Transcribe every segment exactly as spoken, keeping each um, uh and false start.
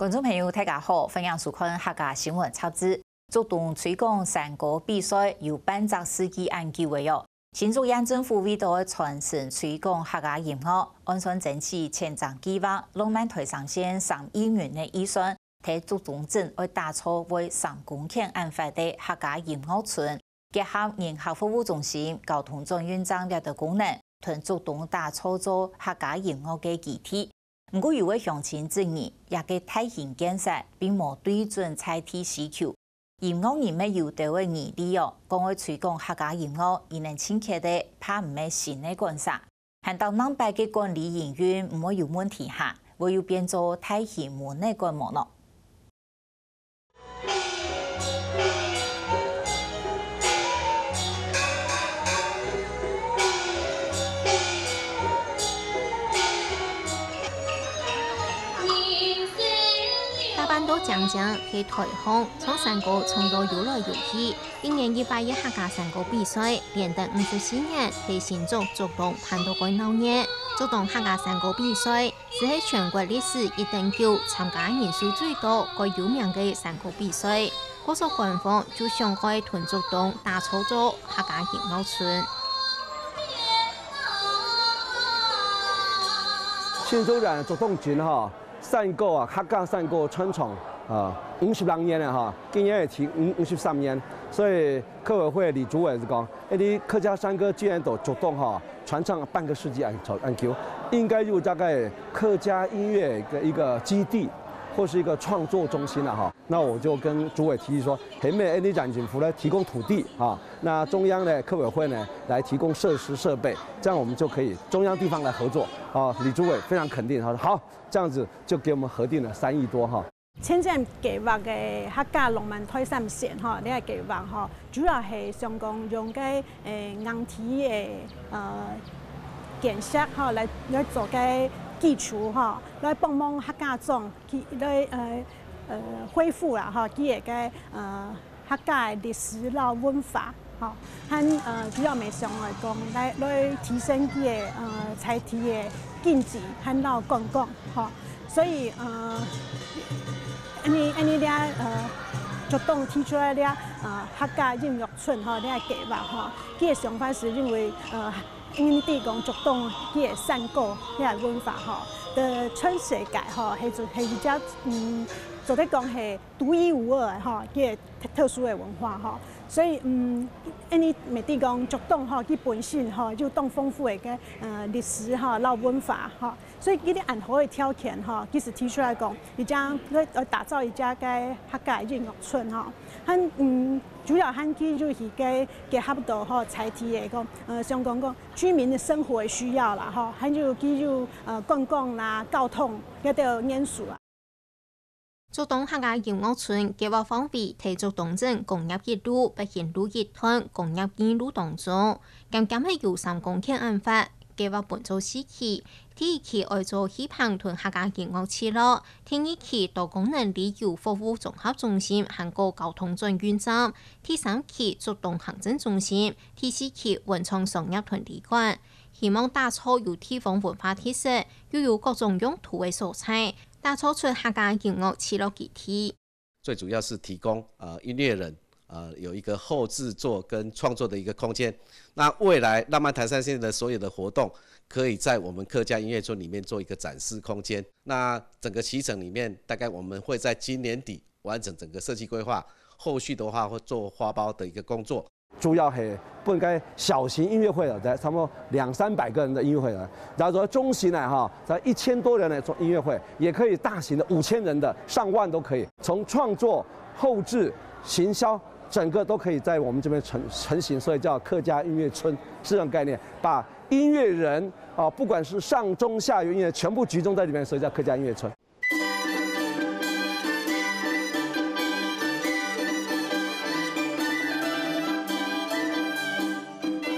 觀眾朋友，大家好，歡迎收看客家新聞雜誌。竹東吹江山歌比賽有半隻世紀恁久了喲。新竹縣政府為著愛傳承吹江客家音樂，按算爭取前瞻計畫，浪漫台三線三億元个預算，在竹東鎮愛打造會三公頃恁闊个客家音樂村，結合人客服務中心、交通轉運站這兜功能，同竹東打造做客家音樂个基地。 毋過有位鄉親質疑，這个大型建設並無對準在地需求。音樂人乜有兜仔疑慮哦，講愛推廣客家音樂，佢等盡缺个怕毋係新个館舍。還到南擺个管理營運毋會有問題哈，會有變做大型文藝館無呢？ 打扮到靚靚，在臺項唱山歌，唱到有來有去。一年一擺个客家山歌比賽，連等五十四年，在新竹竹東辦到蓋鬧熱。竹東客家山歌比賽， 就係全國歷史一等久、參加人數最多、蓋有名个山歌比賽。各所官方就想愛同竹東打造做客家音樂村。新竹縣竹東鎮吼，山歌啊，客家山歌傳唱啊，五十零年了哈，今年也提五，五十三年，所以客委會李主委是講，哎，你客家山歌既然到竹東哈，傳唱半個世紀恁久，恁久，應該有這个客家音樂个一個基地，或是一個創作中心了哈。那我就跟主委提議說，係毋係你縣政府來提供土地啊，那中央呢，客委會呢，來提供設施設備，這樣我們就可以中央地方來合作啊。李主委非常肯定，他說好，這樣子就給我們核定了三億多哈。 前瞻計畫个客家浪漫台三線吼，這个計畫吼，主要係想講用該，欸，硬體个，呃，建設吼，來，來做該基礎吼，來幫忙客家庄去，來，呃，呃，恢復啦吼，佢个該，呃， 客家个歷史摎文化，吼，還，呃，主要乜想來講，來，來提升佢个，呃，在地个經濟，還摎觀光，吼。所以，呃，恁呢，恁呢這，呃，竹東提出來這，呃，客家音樂村，吼，這个計畫，吼，佢个想法係因為，呃，因為你知講竹東佢个山歌，佢个文化，吼，在全世界，吼，係做，係一隻，嗯，做得講係 獨一無二个吼，這个特，特殊个文化吼。所以，嗯，恁呢乜知講竹東吼，佢本身吼，有當豐富个，呃，歷史吼，摎文化吼。所以，佢个恁好个條件吼，其實提出來講，而且來，來打造一隻个客家音樂村吼。還，嗯，主要還佢就係个結合到吼，在地个講，呃，像講講居民个生活个需要啦吼，還有佢有，呃，觀光啦、交通，這兜元素啊。 竹東客家音樂村計畫範圍在竹東鎮工業一路、北興路一段、工業二路當中，漸漸仔有三公頃恁闊。計畫分做四期，第一期愛做戲棚同客家音樂聚落，第二期多功能旅遊服務綜合中心還過交通轉運站，第三期竹東行政中心，第四期文創商業同旅館。 希望打造有地方文化特色，又有各種用途个所在，打造出客家音樂聚落基地。最主要是提供，呃，音樂人，呃，有一個後製作跟創作的一個空間。那未來浪漫台三線的所有的活動，可以在我們客家音樂村裡面做一個展示空間。那整個期程裡面，大概我們會在今年底完成整個設計規劃，後續的話會做花包的一個工作。 主要係分該小型音樂會的，在差不多兩三百個人的音樂會的。假如說中型的哈，在一千多人來做音樂會，也可以大型的五千人的、上萬都可以。從創作、後製、行銷，整個都可以在我們這邊成，成型，所以叫客家音樂村，是這種概念，把音樂人啊，不管是上中下游音樂全部集中在裡面，所以叫客家音樂村。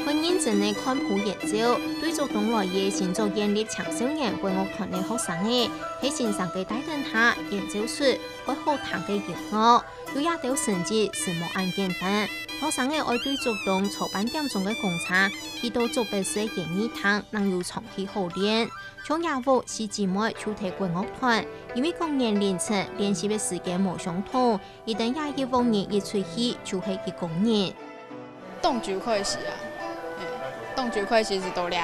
分人真个看譜演奏，對竹東來个新竹縣立青少年國樂團个學生仔，在先生个帶領下演奏出愛好聽个音樂，有這兜成績係無恁簡單。學生仔愛對竹東坐半點鐘个公車，去到竹北市个演藝廳，正有場地好練。像這屋四姊妹就在國樂團，因為各年齡層練習个時間無相同， 佢等也一屋人一出去就係一工人。當晝開始啊，嘿，當晝開始係到這，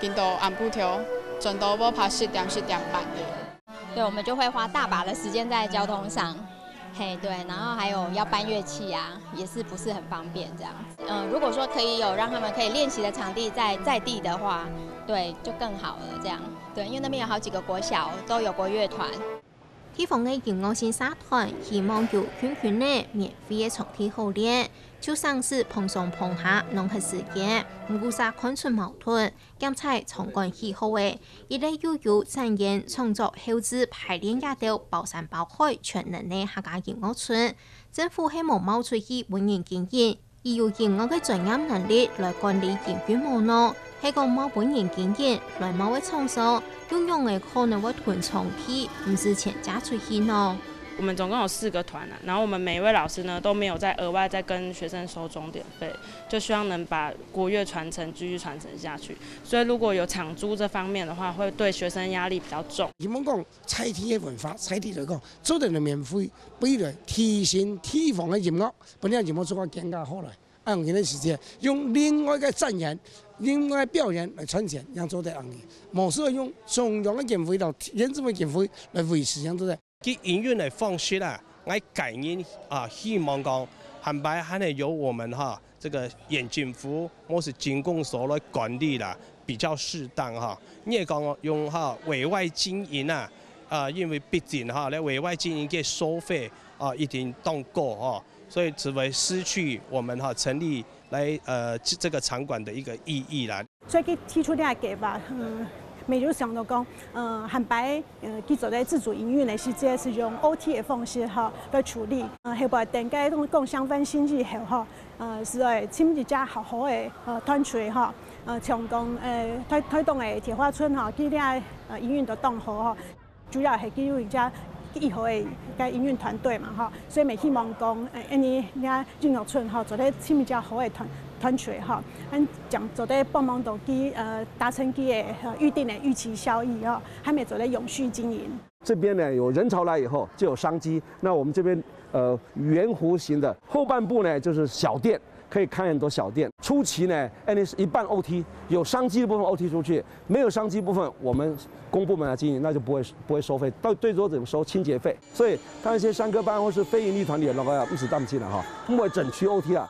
緊到暗晡頭，轉到無怕十點、十點半个。對，我們就會花大把的時間在交通上，嘿，對，然後還有要搬樂器啊，也是不是很方便這樣子。嗯，如果說可以有讓他們可以練習的場地在，在地的話，對，就更好了這樣。對，因為那邊有好幾個國小都有國樂團。 地方个音樂性社團希望有近近仔免費个場地好練，就省使傍上傍下浪費時間，毋過煞看出矛盾，兼且場館起好仔，一類又有展演、創作、後製、排練這兜包山包海全能个客家音樂村，政府係無貿出去分人經營， 以有音樂个專業能力來管理營運無奈，係講貿分人經營來貿个場所，又仰仔可能會囤場地，毋使錢借出去呢？我們總共有四個團啊，然後我們每一位老師呢都沒有再額外再跟學生收鐘點費，就希望能把國樂傳承繼續傳承下去。所以如果有場租這方面的話，會對學生壓力比較重。希望講在地个文化，在地來講，做得免費，未來提升地方个音樂，分這音樂做个更加好來。 恁樣个時節，用另外个展演、另外个表演來賺錢，也做得恁樣。無需要用中央个經費、到縣政府个經費來維持，也做得。佢營運个方式啊，𠊎個人啊，希望講，下擺還係由我們哈，這個縣政府或是經管所來管理啦，比較適當哈。你也講用哈委外經營啊，啊，因為畢竟哈，來委外經營个收費啊，一定當高哈。 所以就會失去我們哈成立來呃這這個場館的一個意義啦。所以佢提出這個計畫，嗯，也有想到講，呃，下擺呃佢做个自主營運个時節係用O T个方式哈來處理，呃，後擺等該種講相關性以後哈，呃，係愛尋一隻好好个呃團隊哈，呃，像講呃台台東个鐵花村哈，佢這呃營運都當好哈。 主要係佢有一隻幾好个該營運團隊嘛，吼，所以也希望講，呃，恁呢這音樂村吼，做得尋一隻好个團團隊吼，恁將做得幫忙到佢呃達成佢个呃預定个預期效益吼，還也做得永續經營。這邊呢有人潮來以後就有商機，那我們這邊呃圓弧形的後半部呢就是小店， 可以開很多小店。初期呢，哎，那是一半O T，有商機的部分O T出去，沒有商機部分，我們公部門來經營，那就不會不會收費，到最多只能收清潔費。所以，當一些山歌班或是非營利團體的話，毋使擔心了哈，因為整區O T啊。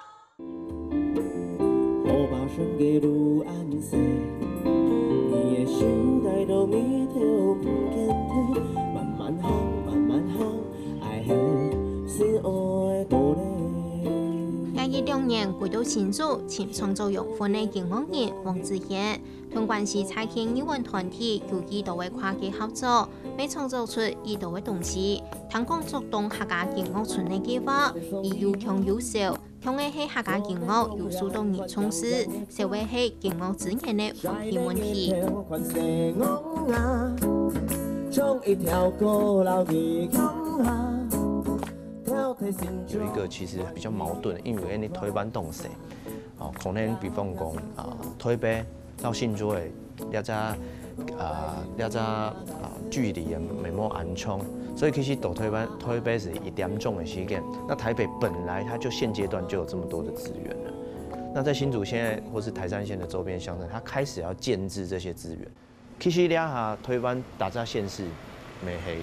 這一兩年歸到新竹尋創作養分个音樂人黃子賢，同關西蔡健藝文團體有幾多个跨界合作，也創作出幾多个東西。聽講竹東客家音樂村个計畫，已有強有少，強个係客家音樂有受到人重視，少个係音樂資源个分配問題。 有一個其實比較矛盾的，因為恁呢台灣當細，哦，可能比方講啊，台北到新竹的這隻啊這隻啊距離也沒麼恁長，所以其實到台灣台北是一點鐘的時間，那台北本來它就現階段就有這麼多的資源了，那在新竹縣或是台三線的周邊鄉鎮，它開始要建置這些資源。 其實這下台灣逐隻縣市乜係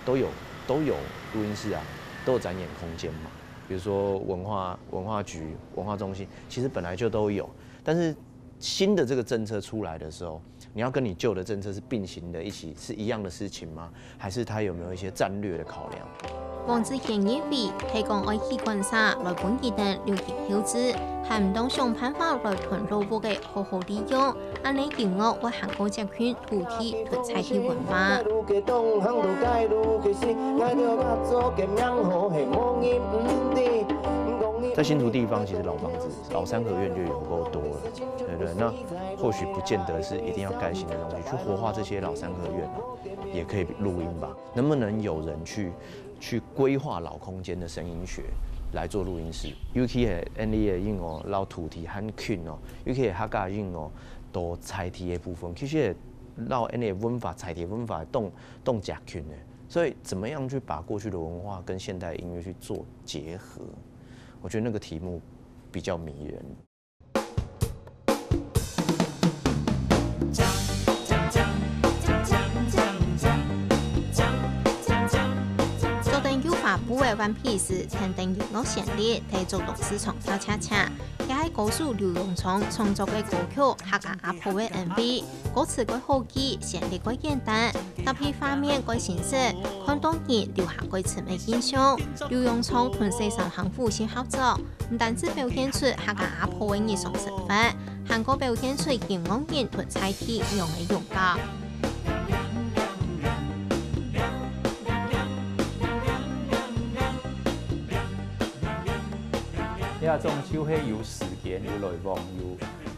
都有都有錄音室啊，都有展演空間嘛。比如說文化文化局、文化中心，其實本來就都有，但是新的這個政策出來的時候，你要跟你舊的政策是並行的一起，是一樣的事情嗎？還是它有沒有一些戰略的考量？ 黃子賢認為，係講愛起官舍來分佢等流行後製，還毋當想辦法來同老屋个好好利用，恁呢音樂會還過接近土地同在地文化。在新竹地方，其实老房子、老三合院就有够多了，对不对？那或许不见得是一定要盖新的东西，去活化这些老三合院啊，也可以录音吧。能不能有人去去规划老空间的声音学来做录音室？尤其係恁呢个音樂，老土地很近哦，尤其係客家音樂，都在地的部分，其实老恁呢文化、在地文化动动加近呢。所以怎么样去把过去的文化跟现代音乐去做结合？我觉得那个题目比较迷人。做得有花布个One Piece，天頂音樂旋律，在竹東市場跳恰恰。這係歌手劉永聰創作个歌曲《客家阿婆》个MV，歌詞蓋好記，旋律蓋簡單，搭配畫面蓋真實，看到人留下蓋深个印象。劉永聰同西山行府先合作，毋單止表現出客家阿婆个日常生活，還過表現出音樂人同在地仰个擁抱。這種就係有時間、有來往、有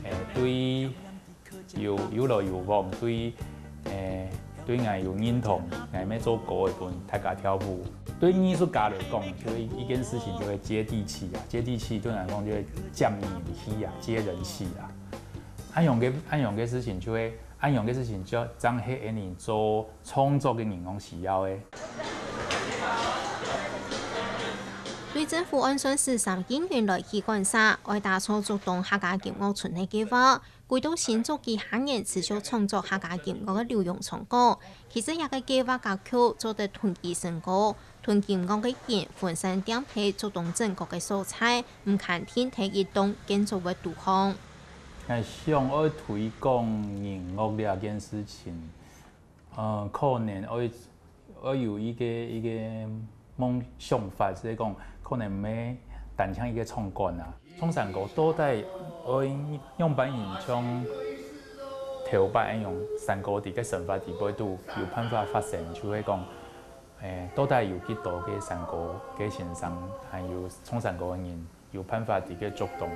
誒對有有來有往，對誒對𠊎有認同，𠊎乜做歌會分大家跳舞。對藝術家來講，就係一件事情就係接地氣啊，接地氣對𠊎講就係接人氣啊，接人氣啊。恁樣个恁樣个事情就係恁樣个事情就正係恁樣做創作个人講需要个。對政府按算十三億元來起建設，愛打造竹東客家音樂村个計畫，歸到新竹幾下年持續創作客家音樂个劉永聰講，其實這个計畫格局做得同期成功，同音樂个人分散點在竹東整個个所在，毋限定在一棟建築物肚項。𠊎想愛推廣音樂這件事情，呃，可能愛愛有一個一個夢想法，係講可能毋係單淨一個場館啊。唱山歌到底愛仰般形像頭擺恁樣山歌在該生活裡背肚有辦法發生，就係講，誒，到底有幾多个山歌个先生，還有唱山歌个人，有辦法在該竹東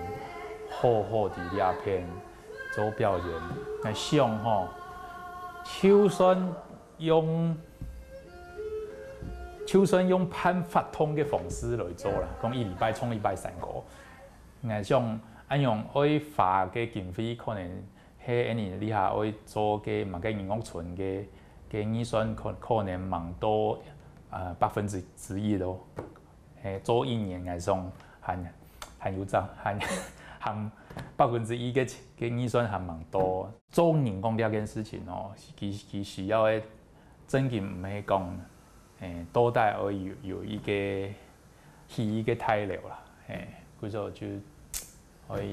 好好在這片做表演。𠊎想吼，就算用就算用辦活動个方式來做啦，講一禮拜唱一擺山歌，𠊎想恁樣愛花个經費可能係恁樣這下愛做个麼个音樂村个个預算可可能吂到呃百分之之一咯。誒，做一年𠊎想還還有差，還還百分之一个个預算還吂到。做音樂這件事情哦，佢佢需要个 正經毋係講，誒，到底愛有有一個起一個大樓啦，誒，故所就愛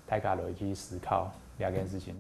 大家來去思考這件事情。